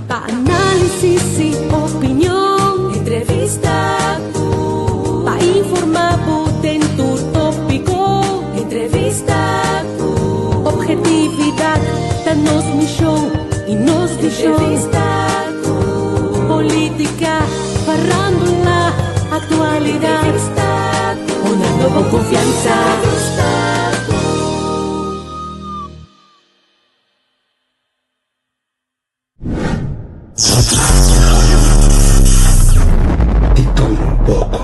Pa análisis i opinion. Entrevista ku. Pa informá bo den tur tópiko. Entrevista ku. Obhetividat ta nos mishon i nos vishon. Entrevista ku. Polítika, farándula, aktualidat. Entrevista ku. Honrando bo konfiansa. Entrevista ku. Di tur un poko.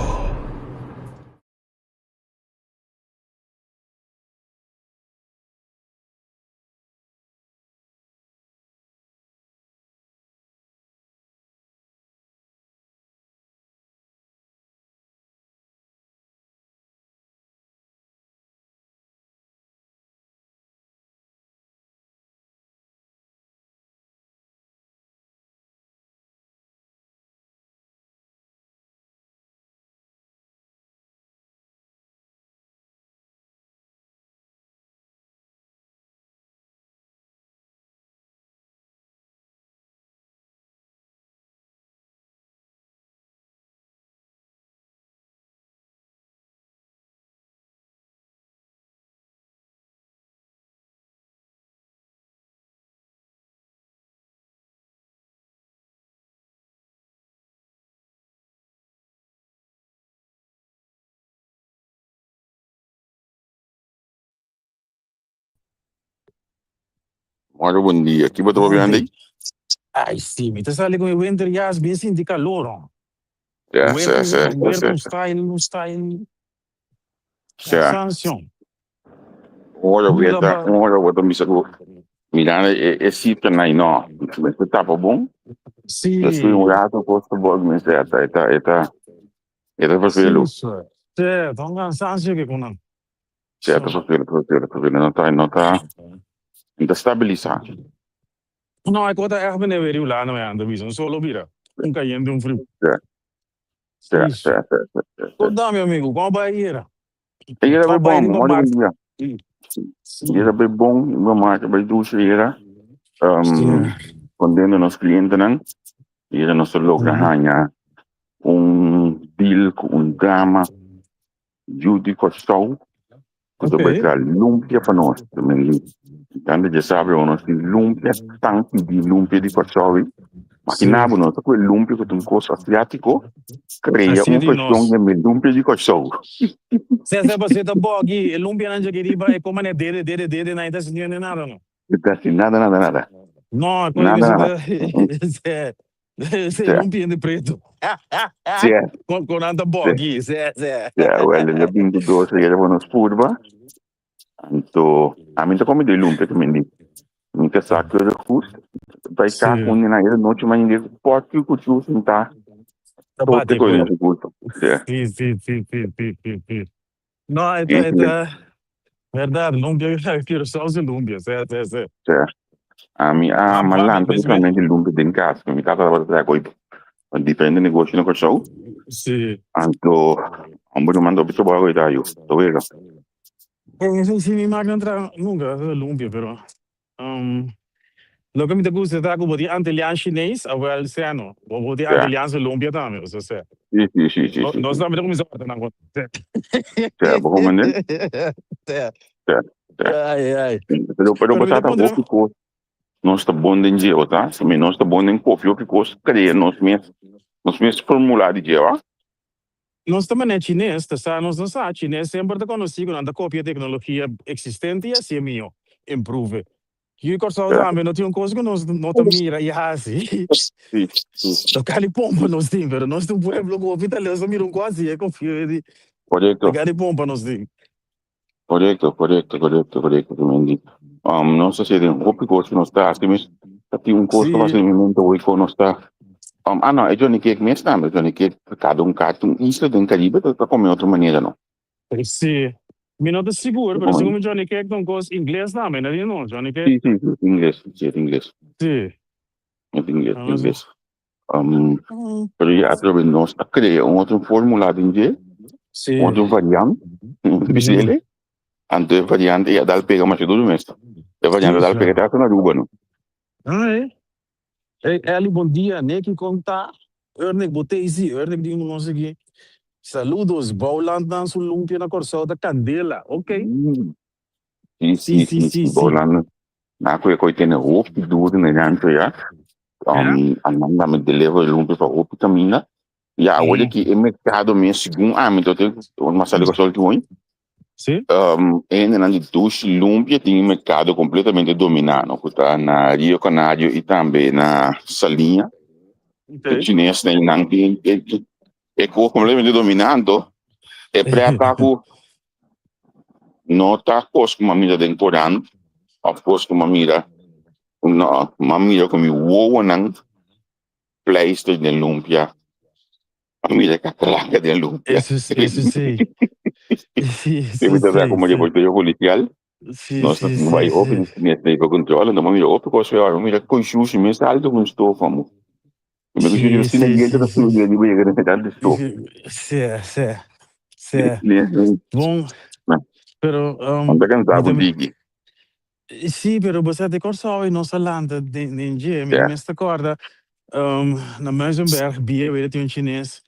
Mario bon dia. Ki bo ta papia Andy? Andy? Ai sí, mi ta sali con e winter jas bien sinti calor hon. Ja, Weer sè, un, sè, sè, weer sè. un style, un style Sè. cansancio. Ora Dura weta, ba. ora bo ta bisa ku mirando e e sifranan ei no, mester tapa bon. Despues un Sí, rato kos ta bon mester e ta e ta e ta e ta sí, vervelu. sir. Sí, ta un cansancio ke ku nan. Sè, ta So. vervelu, vervelu, vervelu. No ta no ta no ta stabilisá. No, e kos ta ègt meneer weri Hulanda mi anda bisa, un solo bira, un kayente un friu. Sè, sè, Sí, sè, sè, sè, sè, sè. Kon ta mi amigo, kon bai ayera? E yera Kon bai bai bon, riba Mario Mart? bon dia. Sí. Yera bai bon, riba Mart bai dushi yera. Sí. Um, contento nos clientenan. Yera nos a logra haña un deal cu un dama yu di Kòrsou ku ta bai Ok. traha lumpia pa nos. Tanta dje sabi awo nos tin lumpia tan pidi lumpia di Kòrsou ei. Makina Sí. bo nos ta kohe lumpia ku ta un kos asiátiko krea Así un di vershon nos. di e lumpia di Kòrsou. Sè sè pasé ta bògi e lumpianan dje aki riba e koma ne dede dede dede nan e ta sintiendo ne nada no. E ta hasi nada nada nada. No, e kos Nada mester nada. ta sè sè Sè. lumpia hende pretu. Sè. Kon kon nan ta Sè. bògi sè sè. Sè, wèl el a bin ku dos reda pa nos purba. Anto ami ta come de lumpia también di. Mi ta sa keurig goed. Bai Sí. kas un di nan e nochi ma hende pòt ku chu sintá. Ta Tot bate e kos ku. na su gusto. Sè. Sí, sí, sí, sí, sí, sí, sí. No, e ta, e ta verdad, lumpia, Curaçao sin lumpia, sè, sè, sè. Sè. Ami a Ma, ma, lanta mes, mes. solamente lumpia den kas. Mi tata tabata traha koi pa diferente negoshi na Kòrsou. Sí. Anto, homber manda hopi trabou awe ta yu. Ta wega. Eh, sí, sí, mi mak no traha nunca lumpia, pero um, loke mi ta gusta ta ku bo tin Antilliaan Chinees, awel seno. Bo bo tin Sè. Antilliaanse lumpia tambe, o sea, sè. Sí, sí, sí, sí, No, sí, nos sí. tambe ta kuminsá wòrdu nan kon. Sè. Sè, bo komende? Sè. Sè, sè. Ai, ai. Pero, pero Pero mi ta bo ta puntra. hopi kos nos ta bon den dje, bo ta? Mi nos ta bon den kopi hopi kos krea nos mes, nos mes formula di dje, wa? Nos ta manera chines ta sa, nos no sa, chines semper ta konosí ku nan ta kopia teknologia eksistente i hasié mihó, improve. Yu Kòrsou tambe no tin un kos ku nos no ta mira i hasi. Sí, sí. Toka di pompa nos tin, pero nos ta un pueblo ku hopi talento, nos ta mira un kos i e kopia di Korekto. toka di pompa nos tin. Korekto, korekto, korekto, korekto, Mendy. Um, nos ta hasi den hopi kos ku nos ta hasi mes. Ta tin un kos ku pasa den mi mente hoy ku nos ta um, ah no, e Johnny Cake mes tambe. Johnny Cake, kada un kada un isla den Caribe ta ta kome otro manera, no? Sí. Mi no ta sigur, pero segun mi Johnny Cake ta un kos ingles tambe, no di no, Johnny Cake. Sí, sí, sí, ingles, sí, es ingles. Sí. Es ingles, ingles. Um, pero ya atrobe nos a crea un otro formula den dje, Sí. un otro variant, bisele. Anto e variante ya dal pega masha duro mes. E variante Sí, dal pega sí. te hasta na Aruba, no? Ah, eh. Hey Ellie, bon dia. Neki kon ta? Ernick, bo t'ei si? Ernick di un nos aki. Saludos, Bouwland nan su lumpia na Kòrsou ta kandela. Ok. Si, Si, si, si, si, si, si. si. Bouwland na ku e koi tene hopi duru na rancho ya. Nan dame deliver lumpia pa hopi kaminda. Ya, awor aki e merkado mes segun ami to te mas sali Kòrsou último hoy. Si? E hendenan di dushi lumpia tin e merkado kompletamente dominá, no? Ku ta na Rio Canario i tambe na Saliña. E chinesnan nan tin e kos kompletamente dominá, anto e prèt ku no ta kos ku mi a mira den korant òf kos ku mi a mira, no, mi a mira ku mi wowonan pleister den lumpia. A mira kakalaka den lumpia. Eso, eso sí. Sí, Mi eso ta traha sí, komo sí. reportero polisial. Sí, Nos ta sí, bai sí, hopi sí. nes lei pa kontrol, anto mi a mira hopi kos feo. Mi mira kon shushi mes alto ku un stof amo. Mi mira ku shushi Sí, asina sí, yente sí, ta sí. subi riba yega den e stof. Sí, sí, sí. Bon, pero Nan ta kansa mi ku ta diki. Sí, pero bo sa di Kòrsou i nos a lanta den den dje. Mi mes ta kòrda na Muizenberg bia weder tin un chines.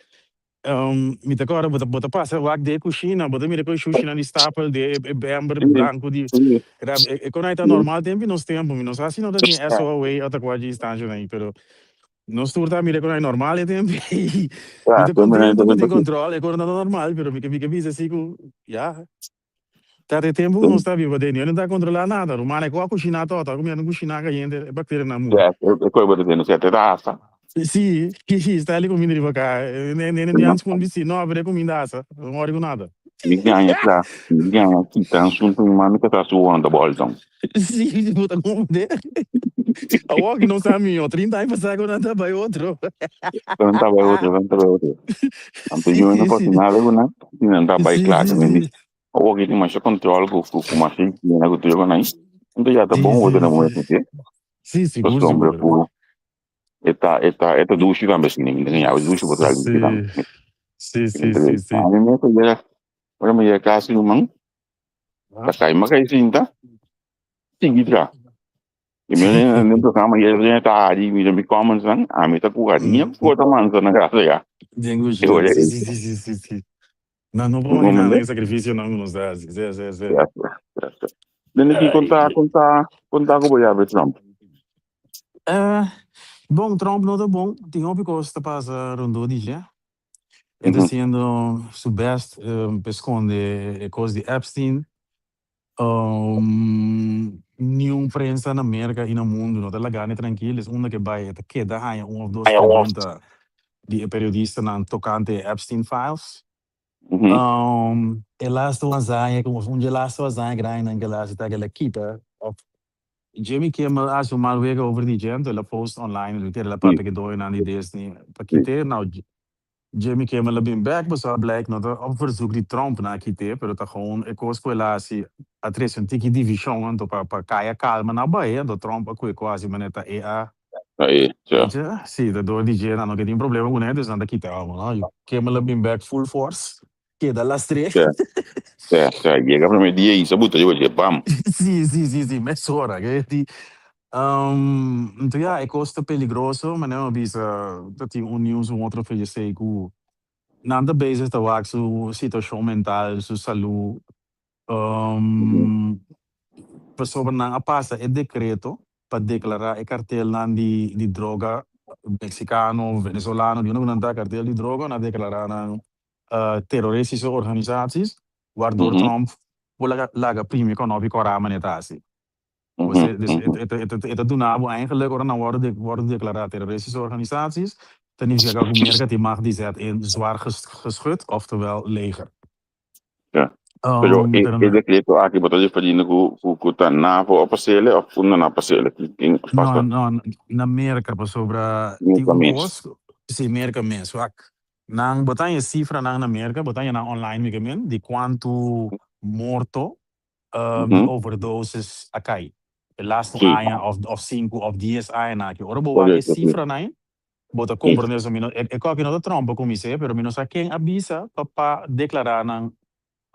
Mi ta kòrda bo ta bo ta pasa wak den e kushina, bo ta mira ku e shushinan di stapel den e bèmber blanku di e konai ta normal tempu nos tempu. Mi no sa si no ta tin SOA ota kua dje instanshanan ei, pero nos tur ta mira e konai normal e tempu ei. Mi ta kontento ku tin kòntròl, e kos no ta normal, pero mi ke bisa si ku ya. Ta te tempu ku nos ta biba den, no ta kontrolá nada. Ruman, e ku a kushiná tòg, ta kumiendo kushiná kayente, e bakterianan muri. Ya, e kos bo ta diciendo, si te ta asa. Sí, sta li kuminda riba ka. Nene di antes kun bisti, no, pero e kuminda asa, no mori ku nada. Mi gaña kla, mi gaña kita asuntu mi mami ta su wanta bolton. Sí, bo ta komprendé. Awor ki nos ta mihó, 30 aña pasá ku nan ta bai otro. Nan ta bai otro, nan ta bai otro. Anto yo no pasa nada ku nan, si nan ta bai kla. Awor ki tin masha control ku ku masha higiena ku tur ku nan. Anto ya ta bon worde na mujer si. Sí, sigur, Pasobra sigur. ku e ta e ta e ta dushi tambe si mi ta yawe dushi bo traha dushi tambe. Sí, sí, sí, sí. Ami mes a yega ora mi yega kas ruman ta kai mi a kai sinta sigui traha. I mi den programa yega ta hari mi mi comments nan ami ta ku hari mi ku ta mansa na kasa ya. Den kushina sí sí sí sí sí. Nan no por imaginá nan e sacrificionan ku nos ta hasi. Sí, sí, sí. Dende ki konta konta konta ku bo yabe Trump? Bon, Trump no ta bon. Tin hopi kos ta pasa rondó di dje. E ta hasiendo su best pa e skonde e kos di Epstein. Niun prensa na Merka i na mundu no ta laga ni trankil. Es unda ke bai e ta keda haña un òf dos pregunta di e periodistanan tokante e Epstein Files. E lastu hazaña, un dje lastu hazaña grandinan ke el a hasi ta ke el a kita òf Jimmy Kimmel a hasi un mal wega over di dje, anto el a post online, el a papia ku e doñonan di Disney pa kit'é. Nou, Jimmy Kimmel a bin bek pasobra a blijk no ta op verzoek di Trump nan a kit'é, pero ta gewoon e kos ku el a hasi a trese un tiki divishon anto pa pa kaya kalma nan bai, anto Trump a kue ku hasi manera ta e a Ta e, ja. Weet je? Si, ta door di dje nan no ke tin problema kuné, dus nan ta kita amo, no? Kimmel a bin bek full force, keda lastr'é. Ja, ja, ja, yega prome dia i sa buta riba dje, bam! Si, si, si, si, mesora. Ke di, Anto ya, e kos ta peligroso, manera mi a bisa, ta tin un news un otro feyesé ku nan ta bezig ta wak su situashon mental, su salú, pasobra nan a pasa e dekreto pa deklará e kartelnan di di droga meksikano, venezolano, di unda ku nan ta, kartel di droga, nan a deklará nan teroristische organisaties, wardor Trump por laga laga primi kònòpi kòrá manera ta hasi. Dus e ta duna bo eigenlijk ora nan wòrdu wòrdu deklará terroristische organisaties, ta nifiká ku Merka tin mag di zet in zwaar geschut, oftewel leger. Ja. Pero e e dekreto aki bo ta referiendo ku ku ku ta NAVO a pasele òf unda nan a pasele? Kin No, pasa? no, na Merka pasobra tin Merka un mes. kos, si Merka mes. Wak, nan bo ta haña sifranan na Merka, bo ta haña nan online mi di kuantu morto di overdoses a kai e lastu aña of sinku of dies añanan aki. Ora bo wak e sifranan bo ta komprende so mi no e koki no ta trompa ku mi se pero mi no sa ken a bisa pa pa deklará nan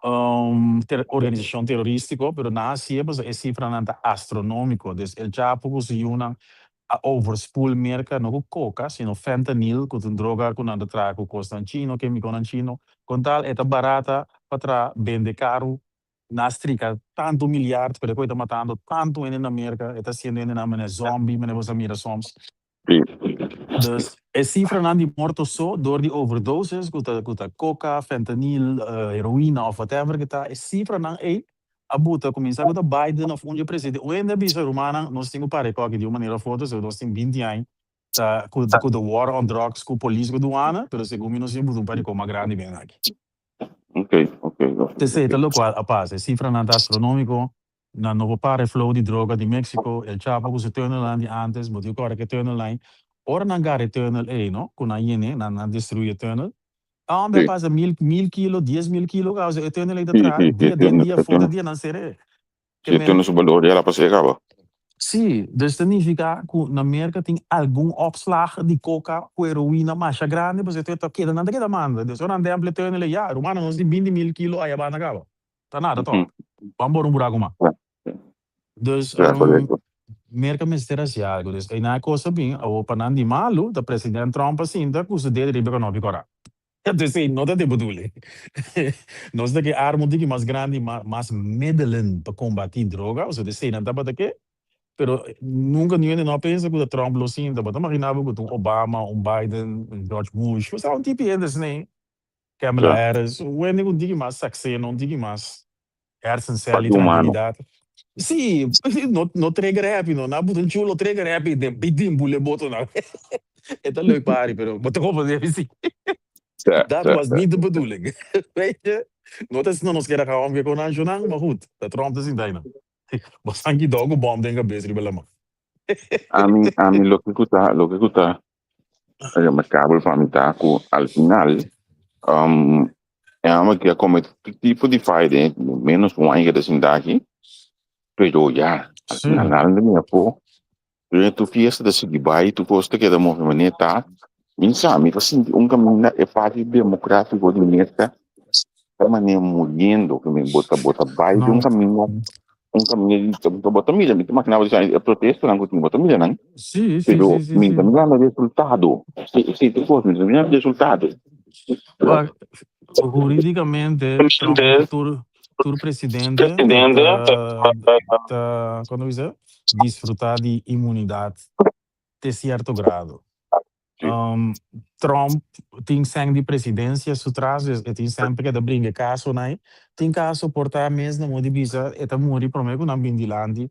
organisashon teroristiko pero nan hasié pasobra e sifranan ta astronomiko. Dus El Chapo ku su yunan. A overspoel Merka no ku koka, sino fentanyl, ku ta un droga ku nan ta traha ku kosnan chino, kemikonan chino. Kon tal e ta barata pa traha, bende karu, nan a strika tantu milyard, pero e koe ta matando tantu hende na Merka, e ta hasiendo hendenan manera zombi, manera bo sa mira soms. Dus e sifranan di morto so dor di overdoses, ku ta ku ta koka, fentanyl, heroina of whatever ke ta, e sifranan ei a buta kuminsá ku ta Biden of un dje presidente. Un hende a bisa, Rumannan, nos tin ku para e kòki di un manera of otro, nos tin binti aña ta ku ku the war on drugs ku polis ku duana, pero segun mi nos tin buta un par di kos mas grandi ben aki. Esei ta lokual a pasa. E sifranan ta astronómiko. Nan no por para e flow di droga di Mexico, El Chapo ku su tunnelnan di antes, bo tin ku kòrda ku e tunnelnan, ora nan gara e tunnel ei no, ku nan yene, nan a destruí e tunnel, a homber a pasa mil mil kilo, 10,000 kilo causa e tunnel ei ta traha dia den dia, for di dia nan ser'é. Si e tunnel su balor ya la pas'é kaba. Sí, dus ta nifiká ku na Merka tin algun opslag di koka ku heroina masha grandi, pasobra e ta keda nan ta keda manda. Dus ora nan dèmpel e tunnel ei, ya, rumannan nos tin 20,000 kilo ayabanda kaba. Ta nada tòg. Ban bora un buraku mas. Dus Merka mester hasi algu. Dus einan e kos a bin. Awor pa nan di malu ta president Trump a sinta ku su dede riba e kanopi kòrá. Dus ei no ta de bedoeling. Nos ta ke arma un tiki mas grandi, mas middelen pa kombati droga. Pasobra esei nan tabata ke. Pero nunka niun hende no a pensa ku ta Trump lo sinta. Bo ta magina bo ku ta un Obama, un Biden, un George Bush. Bo sa un tipi hende asina. Kamala Harris, un hende ku un tiki mas sakseno, un tiki mas hersencel y trankilidat. Sí, no, no trigger happy no, nan a buta un chulo trigger happy den bidin bule botonan. E ta leuk pa hari, pero bo ta comprende mi si. Dat was niet de bedoeling. Weet je, no ta asina nos kier a omke con nan shunan, maar goed, ta Trump ta sinta einan. Bo san ki dou ku bom den kabes riba laman. Ami, ami loke ku ta, loke ku ta remarkabel pa mi ta ku al final um, e hòmber ki a komete tur tipo di faya den menos un aña ke ta sinta aki, pero ya, al final nada no ta bini afó. Durante tur fiesta ta sigui bai, tur kos ta keda move manera ta. Mi sa, mi ta sinti un kaminda e parti demokratiko di Merka ta manera muriendo, ke men bo ta bo ta bai den un kaminda, un kaminda di bo ta mira, mi ta makina bo ta e protestanan ku tin, bo ta mira nan, pero mi ta mirando resultado, si si tur kos mi ta mirando resultado. Wak, huridikamente Trump tur tur presidente ta ta kono bisa disfruta di inmunidat te sierto grado. Trump tin sèn di presidensia su tras, dus e tin semper ke ta bringa e kasonan ei. Tin kaso por ta mes na modo di bisa e ta muri promé ku nan bin dilanti,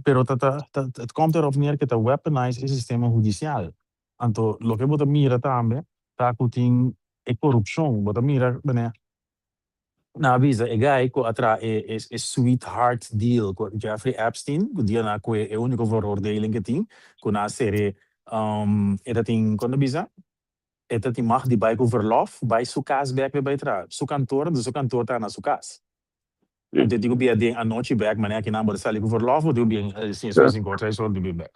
pero ta ta ta het komt erop neer ke ta weaponize e sistema hudisial. Anto loke bo ta mira tambe ta ku tin e korupshon, bo ta mira manera Nan a bisa e guy cu a traha e e sweetheart deal cu Jeffrey Epstein, cu dia nan a cue e unico veroordeling cu e tin, cu nan a cere e ta tin, con ta bisa? E ta tin mag di bay cu verlof, bay su cas bek pa e bay traha. Su kantoor, entonces su kantoor ta na su cas. Anto e tin cu bia den anochi bek, manera ki nan bo ta sali cu verlof, bo tin cu bien sin cinco or seis or di bin bek.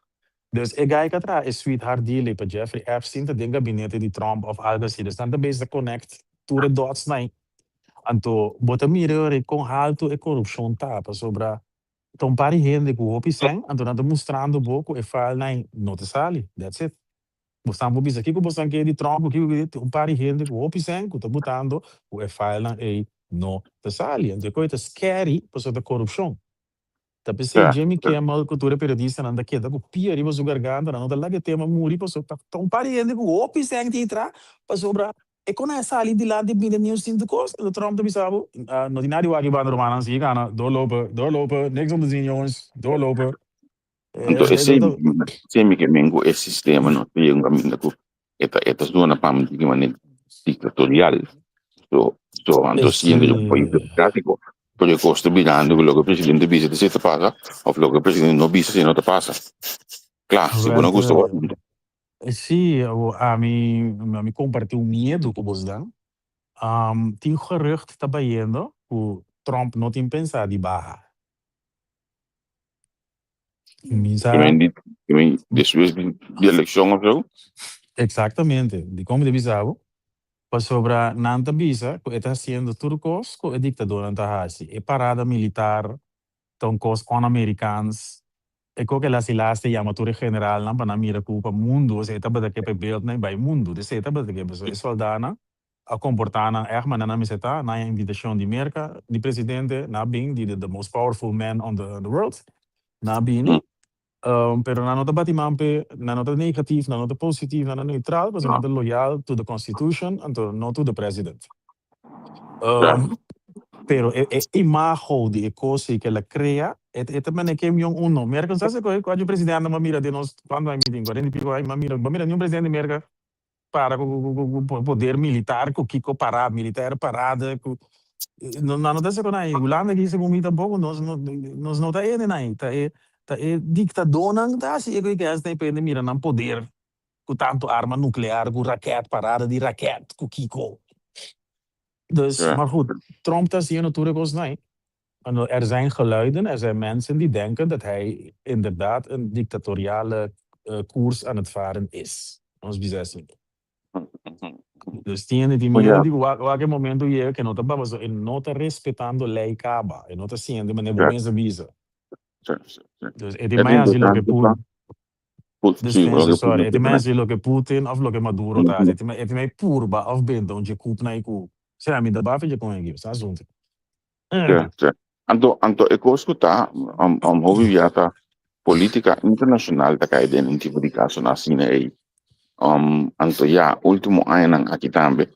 Dus e guy cu a traha e sweetheart deal ey pa Jeffrey Epstein ta den gabinete di Trump of algo asi. Dus nan ta bezig ta connect tur e dots nan. Anto bo ta mira ora kon haltu e korupshon ta, pasobra ta un par di hende ku hopi sèn, anto nan ta mustrando bo ku e failnan no ta sali, that's it. Bosnan por bisa kiko bosnan ke di Trump o kiko ke di, un par di hende ku hopi sèn ku ta butando ku e failnan ei no ta sali. Anto e koe ta scary pasobra ta korupshon. Ta p'esei Jimmy Kimmel ku tur e periodistanan ta keda ku pia riba su garganta, nan no ta laga e tema muri pasobra ta un par di hende ku hopi sèn tin tra pasobra e kon a sali dilanti bini nieuws tin tur kos. Enton Trump ta bisa bo, no tin nada di wak e banda rumannan sigui gana, doorlopen, doorlopen, niks om te zien jongens, doorlopen. Anto esei esei mi ke men ku e sistema no ta yega un kaminda ku e ta e ta zona pa mi di manera dictatorial. So so anto siendo un pais democratico pero e kos ta birando ku loke e presidente bisa ta esei ta pasa of loke e presidente no bisa esei no ta pasa. Kla si bo no gusta Washington. Sí, ami ami kompartí un miedu ku bos dan. Tin gerucht ta bayendo ku Trump no tin pensa di baha. Mi sa. Ki men despues di elekshon of so? Exactamente. Dikon mi ta bisa bo? Pasobra nan ta bisa ku e ta hasiendo tur kos ku e diktadornan ta hasi. E parada militar ta un kos on-Amerikaans. E kos ku el a hasi laatste yama tur e generalnan pa nan mira ku pa mundu, osea e tabata ke pa e beeldnan bai mundu. Dus e tabata ke pasobra e soldanan a komportá nan ègt manera nan mester ta. Nan haña invitashon di Merka, di presidente, nan a bin, di the most powerful man on the world, nan a bini. Pero nan no ta bati man p'e, nan no ta negatief, nan no ta positief, nan ta neutral pasobra nan ta loyal to the constitution anto no to the president. Pero e e imago di e kos ei ku el a krea, e e ta manera Kim Jong Un no. Merka no sa si ku ku presidente bo a mira den nos kuantu aña mi tin, kuarenta i piko aña, bo a mira bo a mira niun presidente di Merka para ku ku ku poder militar ku kiko para, militaire parada ku nan no ta hasi ku nan. Hulanda aki segun mi tampoko nos no nos no ta ene nan, ta e ta e diktadónan ta hasi e ku e ke hasi pa hende mira nan poder ku tantu arma nuklear ku raket parada di raket ku kiko. Dus, maar goed, Trump ta haciendo tur e kosnan. Er zijn geluiden, er zijn mensen die denken dat hij inderdaad een dictatoriale koers aan het varen is. Nos bisa asina. Dus tin hende tin miedo di ku wak e momento yega ku e no ta baba so e no ta respetando lei kaba, e no ta haciendo manera bo mes a bisa. Dus e tin mai hasi loke Putin, Dispensa, sorry, e tin mai hasi loke Putin of loke Maduro ta hasi, e tin mai purba of benta un dje kup na e ku, sea mi ta bafi dje kon aki, sa asuntu. Ja, ja. Anto, anto e kos ku ta, um, um, hopi bia ta polítika internashonal ta kai den un tipo di kasonan asina ei. Um, anto ya, último añanan aki tambe,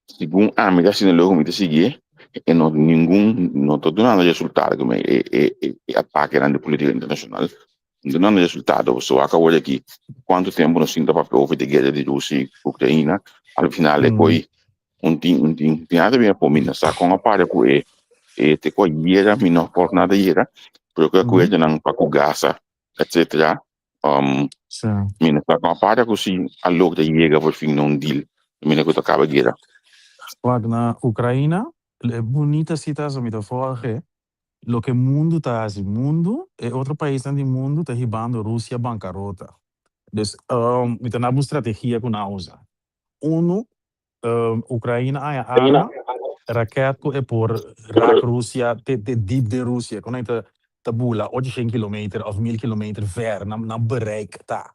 segun ami ta asina luego mi ta sigui e no ningun no ta dunando resultado ku e e e e atakenan di polítika internashonal no dunando resultado. So wak awor aki kuantu tempu nos tin ta papia over di guera di Rusia i Ukraina, al final e koi Un tin un tin tin nada bien por mi no sa kon a para ku e e te ku a yera mi no por nada yera pero ku e nan pa ku Gaza etcetera um, Sí. mi no sa kon a para ku si a logra yega por fin na un deal mi no ku ta kaba guera. Wak na Ukraina, e bunita sita mi ta volge, loke mundu ta hasi, mundu, e otro paisnan di mundu ta hibando Rusia bankarota. Dus um, mi ta naba un strategia ku nan a usa. Uno, Ukraina haña arma, raket ku e por rak Rusia te te diep den Rusia, ku nan ta ta bula ochocientos kilometer of mil kilometer ver nan nan bereik ta.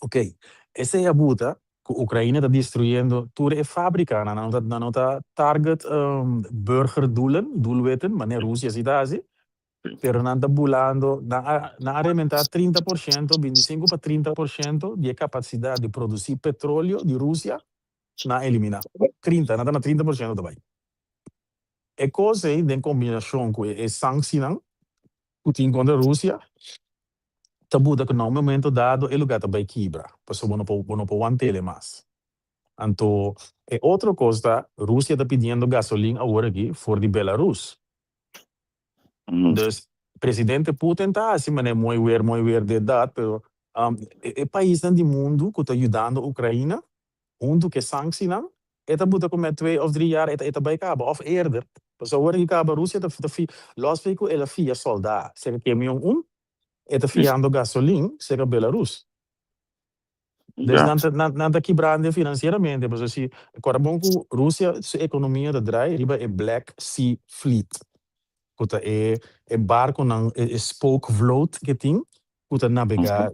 Ok, esei a buta ku Ukraina ta destruyendo tur e fabrikanan, nan no ta nan no ta target burgerdoelen, doelwitten, manera Rusia si ta hasi, Pero nan ta bulando, nan a nan a rementá 30%, 25 pa 30% di e kapasidat di produsí petroleo di Rusia, nan a eliminá. 30, nan ta na 30% ta bai. E kos ei den kombinashon ku e sanksinan ku tin kontra Rusia, ta buta ku na un momento dado e lugá ta bai kibra, pasobra bo no por bo no por want'el mas. Anto e otro kos ta, Rusia ta pidiendo gasolin awor aki for di Belarus. Dus presidente Putin ta hasi manera mooi weer, mooi weer dit dat, pero e paisnan di mundu ku ta yudando Ukraina huntu ku e sanksinan, e ta buta ku met twee of drie jaar e ta bai kaba of eerder. Pasobra awor aki kaba Rusia ta fi los fi ku el a fia soldá serka Kim Jong Un, e ta fiando gasolin serka Belarus. Dus nan ta nan ta kibrando financieramente pasobra si kora bon ku Rusia su ekonomia ta draai riba e Black Sea Fleet ku ta e e barkonan e spookvloot ke tin ku ta nabega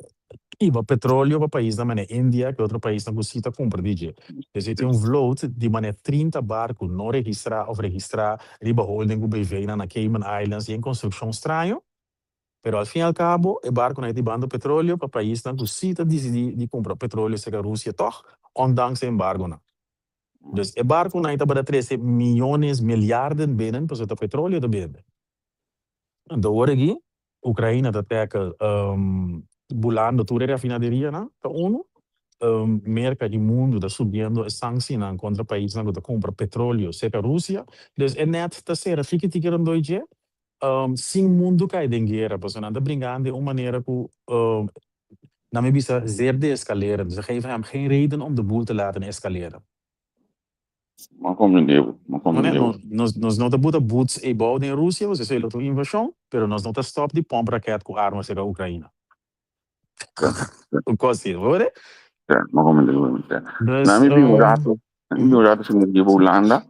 hiba petroleo pa paisnan manera India ku otro paisnan ku si ta kumpra di dje. Dus e tin un vloot di manera 30 barku no registrá òf registrá riba holding ku BV-nan na Cayman Islands i en konstrukshon straño. Pero al fin y al cabo e barconan e ta hibando petroleo pa paisnan cu si ta dicidi di cumpra petroleo cerca Rusia toch, ondanks e embargonan. Dus e barconan e tabata trece miyones, miljarden binnen pasobra ta petroleo ta bende. Anto awor aki Ukraina ta tackle bulando tur e refinaderianan ta uno, Merca y mundo ta subiendo e sanccionan contra paisnan cu ta cumpra petroleo cerca Rusia. Dus e net ta cera fiki tiki rondoi dje. Sin mundu kai den guera, pasobra nan ta bringando den un manera ku nan mi bisa zeer deeskaleren. Ze geven hem geen reden om de boel te laten eskaleren. M'a komprendé bo, m'a komprendé bo. Nos, nos no ta buta boots eibou den Rusia, pasobra esei lo ta un invashon, pero nos no ta stòp di pòmp rakèt ku arma serka Ukraina. Un kos así, bo worde? Ja, m'a komprendé bo. Dus, Na mi bin un rato, na mi bin un rato sin di Hulanda,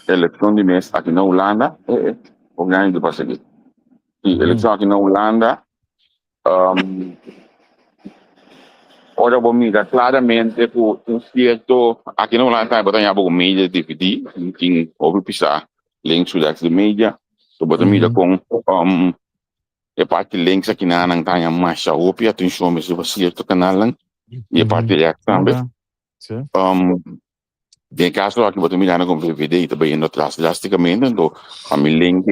elekshon di mes aki na Hulanda, eh, eh, hopi aña di pasa aki. Si, elekshon aki na Hulanda, ora bo mira klaramente ku un sierto, aki na Hulanda tambe bo ta haña bo ku media dividí, tin hopi pisá links ku rechts di media, so bo ta mira kon e parti links aki nan nan ta haña masha hopi atenshon mes riba sierto kanalnan i e parti rechts tambe. Den e kaso aki bo ta mirando kon VVD ta bayendo atras drasticamente, anto pa mi link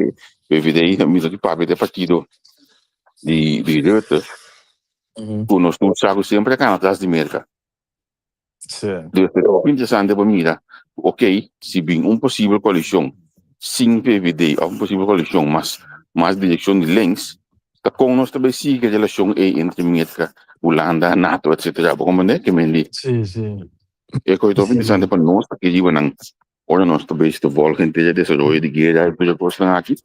VVD mi ta papia di e partido di di Rutte ku nos tur sa ku semper a kana atras di Merka. Dus ta hopi interesante pa mira ku ok si bin un posibel koalishon sin VVD òf un posibel koalishon mas mas direkshon di links ta kon nos ta bay sigui e relashon ei entre Merka, Hulanda, nato etcetera. Bo komprende? Ke men di. E koe ta hopi interesante pa nos ta riba nan ora nos ta bezig ta volg henter e desaroyo di guera i tur e kosnan aki.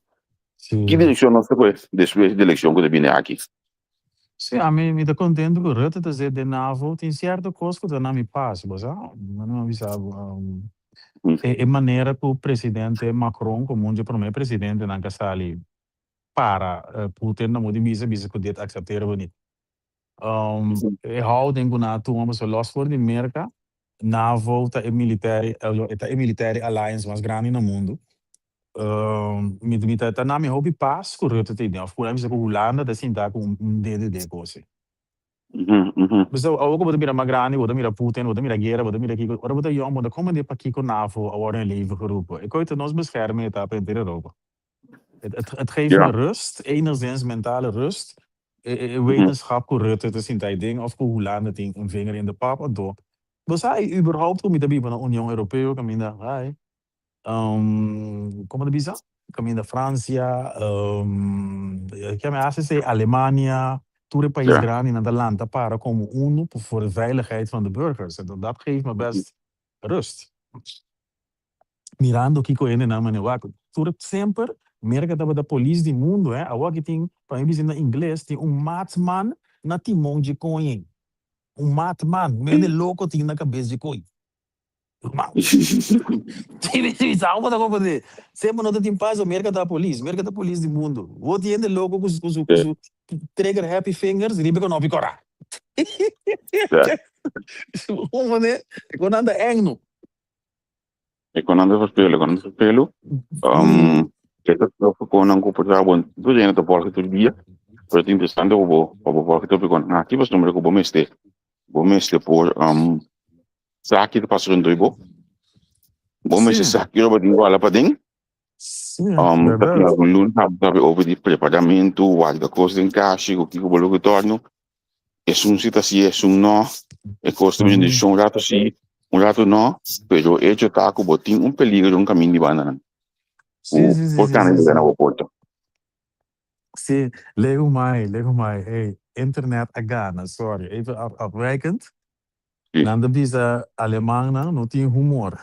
Ki direkshon nos ta kohe despues di elekshon ku ta bini aki? Sí, ami mi ta kontentu ku Rutte ta zet den NAVO. Tin sierto kos ku ta na mi pas, bo sa. Mi no a bisa bo. E manera ku presidente Macron komo un dje promé presidentenan ku a sali para Putin na modo di bisa bisa ku dit aksepteren we niet. E houding ku nan a tuma pasobra los for di Merka, NAVO ta e military ta e military alliance mas grandi na mundu. Mi mi ta ta na mi hopi pas ku Rutte ta den of ku nan bisa ku Hulanda ta sinta ku un dedo den e kos ei. Pasobra awor ku bo ta bira mas grandi bo ta mira Putin, bo ta mira guera, bo ta mira kiko, ora bo ta yòn bo ta komprende pakiko NAVO a wòrdu in leven geroepen. E kos ta nos bescherming e ta pa henter Europa. Het geeft me rust, enigszins mentale rust. E wetenschap ku Rutte ta sinta ei den of ku Hulanda tin un vinger in de pap anto bo sa ei überhaupt ku mi ta biba na Union Europeo kaminda ai komo ta bisa kaminda Francia ke mi hasi esei Alemania tur e pais grandinan ta lanta para komo uno voor de veiligheid van de burgers anto dat geeft me best rust. Mirando kiko hendenan mane wak. Tur semper Merka tabata polis di mundu he. Awor aki tin, pa mi bisa na ingles, tin un matman na timon dje koñe. Un matman, un hende loko tin na kabes dje koñe. Ruman. Sa bo ta komprende? Semper no ta tin pas, Merka ta polis. Merka ta polis di mundu. Bo tin hende loko ku su ku su trigger happy fingers riba e konopi kora. Bo komprende? E konan ta eng no. E konan ta verspelu, e konan ta verspelu. E ta tópikonan ku por ta bon tur hende ta volge tur dia, pero ta interesante pa bo pa bo volge tópikonan aki pasobra ku bo mester bo mester por sa ki ta pasa rondó di bo, bo mester sa ki ora bo tin ku hala paden. Ta tin algun luna bo ta papia over di preparamentu, warda kos den kashi ku kiko bo lo retorno. Esun si ta si, esun no. E kos ta bini di un rato si, un rato no. Pero hecho ta ku bo tin un peligro di un kamin di bandanan. Ku por kana yega na bo porta. Sí, legu mai, legu mai. Ey, internet a gana, sorry. Even afwijkend. Nan ta bisa alemannan no tin humor.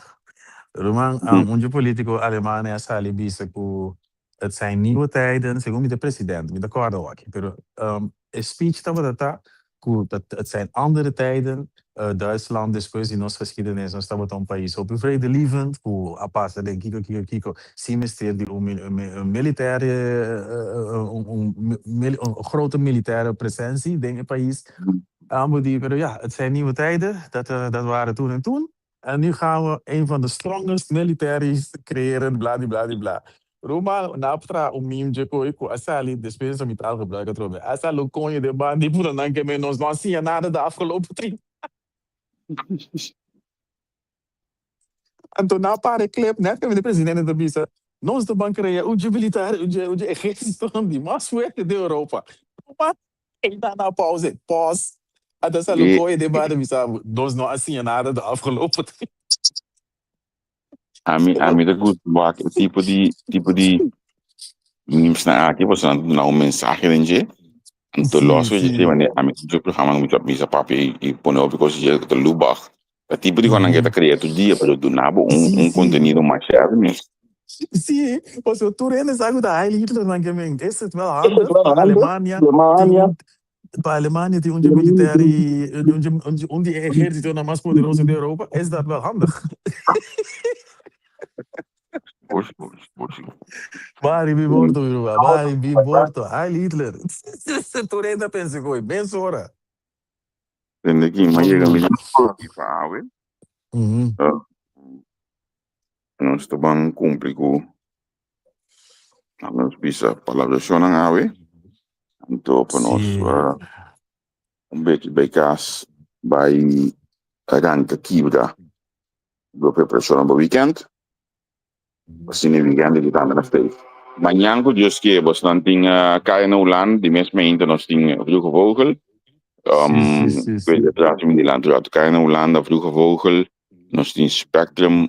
Ruman, un dje politico aleman a sali bisa cu het zijn nieuwe tijden, segun mi ta president, mi ta corda awaki, pero e speech tabata ta cu het zijn andere tijden, Duitsland despues di nos geschiedenis nos tabata un pais hopi vredelievend cu a pasa den kico kico kico sin mester di un militaire un grote militaire presentie den e pais. Ambo di, pero ja, het zijn nieuwe tijden, dat, dat waren toen en toen. En nu gaan we een van de strongest militaries creëren, bla di bla di bla. Ruman, nan a traha un meme dje koe ku a sali, despues mi taalgebruik atrobe, a sali un koño den banda di pura nan ke men nos no a siña nada de afgelopen 30 Anto nan a para e clip net kaminda e presidente ta bisa, Nos ta ban crea un dje militar, un dje un dje ehercito di mas fuerte den Europa. Ruman, ey nan a pauze, pause. Anto a sali un koe den banda bisa, Nos no a siña nada de afgelopen 30 Ami ami ta gusta wak e tipo di tipo di memes-nan aki pasobra nan ta duna un mensahe den dje. Anto los ku dje manera ami ta programa mi ta bisa papia i pone hopi kos dje ku ta lubag. E tipo di kosnan ke ta krea tur dia pero duna bo un un kontenido mas heavy mes. Sí, pasobra tur hende sa ku ta Heil Hitler nan ke men. Is het wel handig pa Alemania tin un pa Alemania tin un dje military un dje un di e ehersitonan mas poderoso den Europa? Is dat wel handig? Push, push, push. Bari bi morto, mi ruman. Bari bi morto. Heil Hitler. Tur hende a pensa koe. Mesora. Tende ki m'a yega mi pa awe. Nos ta ban kumpli ku nos bisa palabrashonnan awe. Anto pa nos un beki bai kas bai ranka kibra bo preparashonnan pa wikènt. Asina e wikènt aki tambe na stay. Mañan ku Dios ke bosnan tin kaya na Hulanda di mes mainta nos tin Vroege Vogel. Weet atrás mi dilanti rato kaya na Hulanda Vroege Vogel nos tin Spectrum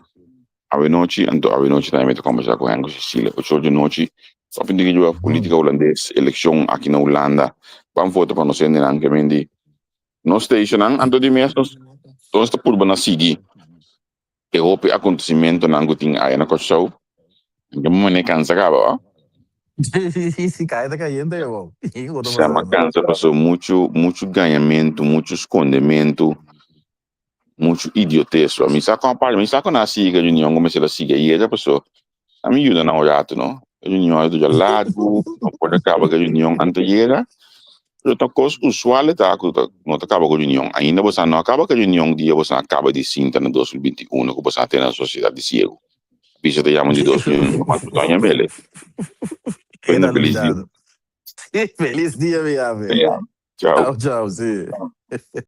awenochi anto awenochi tambe mi ta kombersá ku Henk ku Cecilia ocho or di nochi papia di riba politika hulandes elekshon aki na Hulanda ban vota pa nos hendenan ke men di nos stationnan anto di mes nos nos ta purba na sigui e hopi akontesimentonan ku tin aya na Kòrsou ke mane kansa kaba o. Si kaya ta kayente yo bo. Sa m'a kansa pasobra muchu muchu gañamentu muchu skondementu muchu idiotes. Mi sa kon aparte mi sa kon nan a sigui ku e reunion ku mester a sigui ayera pasobra a mi yuda nan un ratu no. E reunion a dura largu no por a kaba ku e reunion antayera pero ta kos usual e ta ku no ta kaba ku reunion ainda boso no a kaba ku e reunion dia boso a kaba di sinta na 2021 ku boso a tene na sosiedat di siegu bisa ta yama di 2001 mas boso a yam'el. Bueno felis dia. Felis dia mi ave. Chao. Chao chao si.